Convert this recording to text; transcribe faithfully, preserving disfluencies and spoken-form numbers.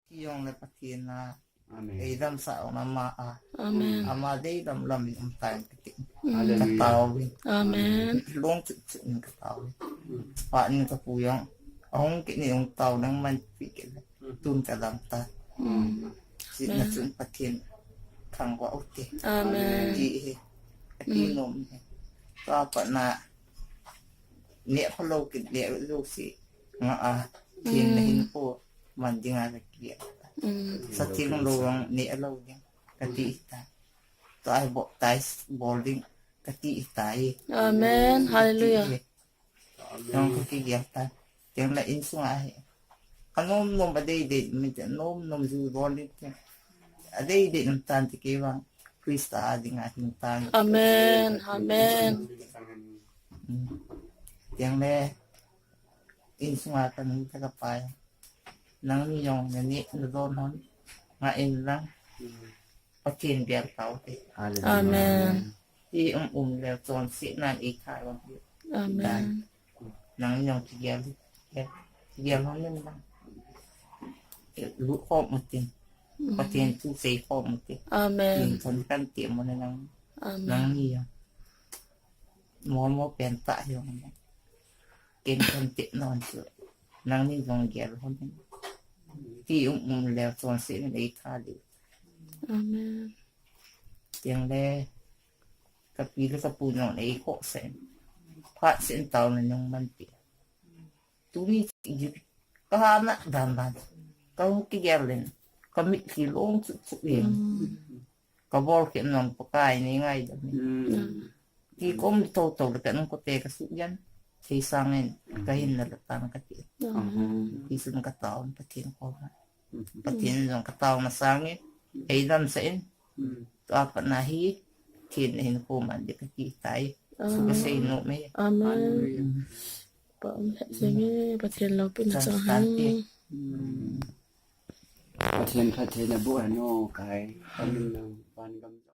Ti jong le Pathen a. Amen. Ei damsah ong ama a. Amen. Ama dei lam lam in um tan kati. Hallelujah. Ka tao in. Amen. Long chu chu in ka tao in. Pa in ka pu jong. Ahung kini ong tao nang man pi ke le. Tun ka dam ta. Amen. Sina chun Pathen thangvah u te. Amen. Ti hi. Ati nom hi. Ka pa na. Ne kho lo ki ne lo si. Nga a. Thin na hin ko. Man ding a ka ki. Sa thil lo ang ne lo ding. Ka ti ta. To ai bo tai bol ding. Ka ti ta i. Amen. Hallelujah. Jong ka kigel ta. Jong la insung a hi. Ka nom nom a dei dei, mi te nom nom ju bol ding te. A dei dei nom tan te kei vang. Krista a ding a hing tan. Amen. Amen. Jong le insung a ka ni ta ka pai. Nang ni jong na ni na don hon. Nga in lang. Pathen bial tau te. Hallelujah. Amen. Ti um um le chonse nan i tha lo. Amen. Nang jong ti gel. Ti gel hon nin lang. Lu khom u tin. Pathen thu sei khom u tin. Amen. Tin thon kan ti mo na nang. Amen. Nang ni jong. Mo mo pen ta jong. Ken thon ti non chu. Nang ni jong gel hon nin. Ti um um le chonse nan i tha lo. Amen. Tiang le, ka pi le ka pu nong ei kho sen. Phat sen tau na nong man pi. Tuni ji ka ha na dan dan. Ka hu ki gel len. Ka mit ki long chu chu len. Ka bol ki nong pa kai ni ngai da mi. Ti kom to to le ka nong ko te ka su yan. Thei sangin ka hin na le tan ka ti. Ti sun ka tau Pathen ko. Pathen jong ka tao masang e. Ei damsah in. Tua pat na hi. Pathen hin ko man di ka ti tai. Su ka sei nom e. Amen. Pa um he seng e. Pathen lo pin sa han. Pathen Pathen a bu ano kai. Amen. Van gam